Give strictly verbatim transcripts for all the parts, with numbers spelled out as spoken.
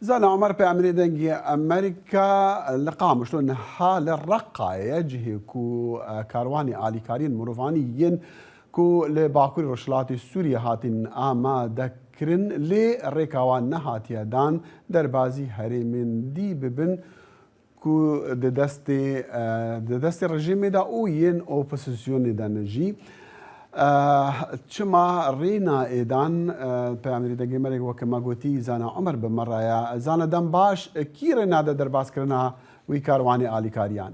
Zana Omer, peyamnê dengê Amerîka li Qamişlo niha li Reqayê, cihê ku, e, karwanê alîkariyên mirovanî yên ku li Bakurê Rojhilatê Sûriyê hatin amade kirin, lê rêka wan nehatiye dan derbazî herêmên dî bibin ku di destê, e, di destê rejîmê de û yên opozisyonê de ne jî. E, çima rê naêdan, e, peyamnê dengê Amerîka, weke me gotî, Zana Omer bi me re ye. Zana, dem baş, kî rê nade derbazkirina wî karwanê alîkariyan?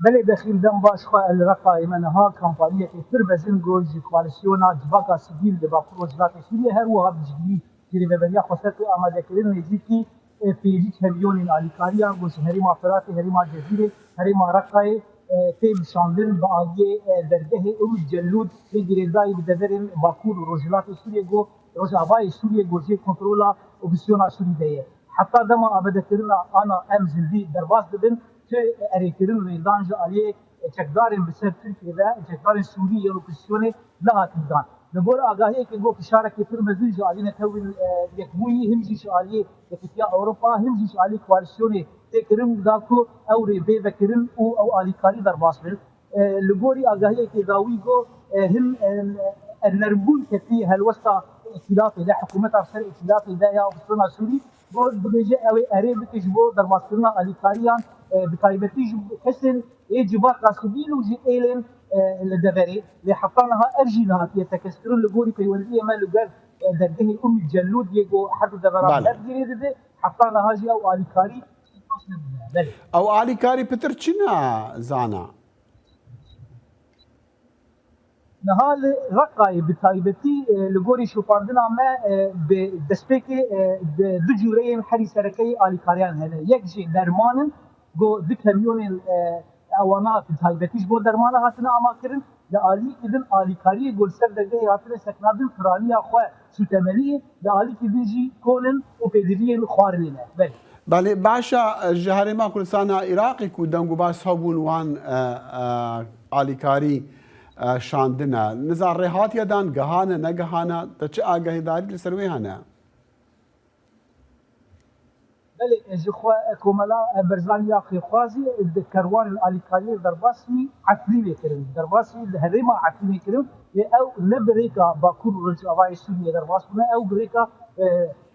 Belê, Bexîl, dem baş. Xwe li Reqayê me niha kampanyekê pir mezin got ji koalîsyona civaka sivîl li Bakur Rojhilatê Sûriyê, her wiha piştgirî ji rêveberiya xweser tê amadekirin. Nêzîkî, e, pêncî kamyonên alîkariyan got ji herêma Firatê, herêma Cezîrê, herêma Reqayê, e, tê bişandin bi aliyê, e, dergehê Umîd Cellûd tê girêdayî bi deverên Bakur û Rojhilatê Sûriyê got, Rojavayê Sûriyê got jê kontrola opozîsyona Sûrî de ye. Heta dema amadekirina ana em zindî derbas dibin, tu erêkirin rêdan ji aliyê çekdarên bi ser Tirkiyê ve, çekdarên Sûrî yên opozîsyonê nehatin dan. Li gor agahiyekê got fişarekê pir mezin ji aliyê Netewên, e, Yekbûyî, him jî ji aliyê Yekîtiya Ewropa, him jî ji aliyê koalîsyonê tê kirin da ku ew rê bê vekirin û ew alîkarî derbas bin. E, li gorî agahiyekê dawî got, e, hin, e, e, nermbûn ketî helwesta îtîlafê de, hikûmeta ser îtîlafê de ya opozîsyona Sûrî, got dibêje ew ê erê bike ji bo derbazkirina alîkariyan, e, bi taybetî ji kesên ê civaka sivîl û ji êlên, e, li deverê. Lê heta niha ev jî nehatiye tekezkirin li gorî peywendiyê me li gel, e, dergehê Umîd Cellûd yê ku her du devera Belê. Hev girê dibe, heta niha jî ew alîkarî Belê. Ew alîkarî pitir çi ne, Zana? Niha li Reqayê bi taybetî, e, li gorî şopandina me, e, bi destpêkê, e, di du cûreyên herî serekeyî alîkariyan hene. Yek jî derman in, ku du kamyonên, e, ewana bi taybetî ji bo dermana hatine amakirin. Li aliyekî din alîkariyê ku li ser dergehê hatine sekinandin piraniya xwe sûtemeliyê, li alîkî din jî kon in û pêdiviyên xwarinê ne. Belê. Belê, baş e, ji Herêma Kurdistana Iraqê ku deng û bas hebûn wan, e, e, alîkarî, e, şandine. Niza rê hatiye dan, gihane, negihane, te çi agahîdarî li ser wê hene? Belê, ji xwe Komela Berzanî ya Xêrxwazî di kerwanên alîkariyê derbasî Efrînê kirin. Derbasî di herêma Efrînê kirin. Lê ew ne bi rêka Bakur û Rojavayê Sûriyê derbas bûne, ew bi rêka, e,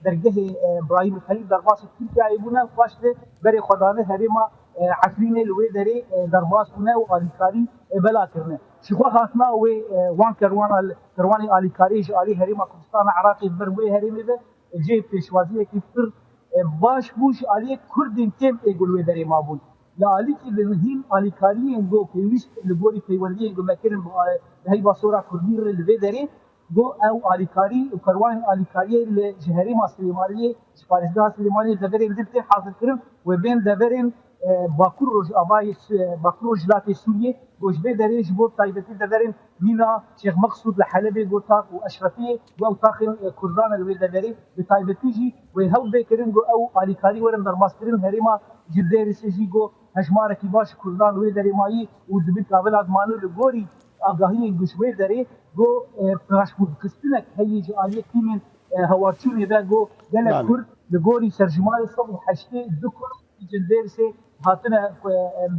dergehê, e, Brahîm Xelîl derbasî Tirkiyeyê bûne. Paş de berê xwe dane herêma, e, Efrînê, li wê derê, e, derbas bûne û alîkarî, e, bela kirine. Ji xwe hatina wê, e, wan kerwana, kerwanên alîkariyê ji alî Herêma Kurdistana Iraqê ber wê herêmê de, cihê pêşwaziyekî pir, e, baş bû ji aliyê Kurdên kêm ê ku li wê derê mabûn. Li alîkî din hîn alîkariyên ku pêwîst li gorî peywendiyên ku me kirin bi, e, bi heyva sora Kurdî re li vê derê, ku ew alîkarî û kerwanên alîkariyê li ji herêma Silêmaniyê, ji parêzgeha Silêmaniyê deverên din tê hazirkirin, wê bên deverên, e, Bakur Rojavayê, e, Bakur Rojhilatê Sûriyê, ku ji vê derê ji bo taybetî deverên Mîna, Şêx Meqsûd li Helebê, ku tax û Eşrefiyê, ku ew taxên, e, Kurdan e li wê deverê, bi taybetî jî wê hewl bê kirin ku ew alîkarî werin derbaskirin. Herêma Cindêrisê jî ku hejmarekî baş Kurdan li wê derê mayî û di bin kavila dimane li gorî agahiyên ku ji wê derê ku, e, paşbûnxistinek heye ji aliyê tîmên, e, hewarçûnê ve ku gelek Belê. Kurd li gorî serjimarê sed û heştê du Kurd Cindêrisê hatine, e,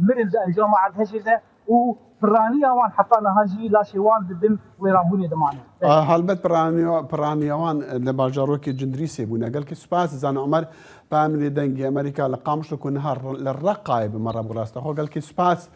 mirin di encama erdhejê de û piraniya wan heta niha jî laşê wan di bin wêranbûnê dimane. A, helbet piraniya, piraniya wan li bajarokê Cindirîsê bûne. Gelkî spas Zana Omer, peyamnêrê Dengê Amerîka li Qamişlo ku niha r-, li Reqayê bi me re bû, rasta xwe. Gelkî spas,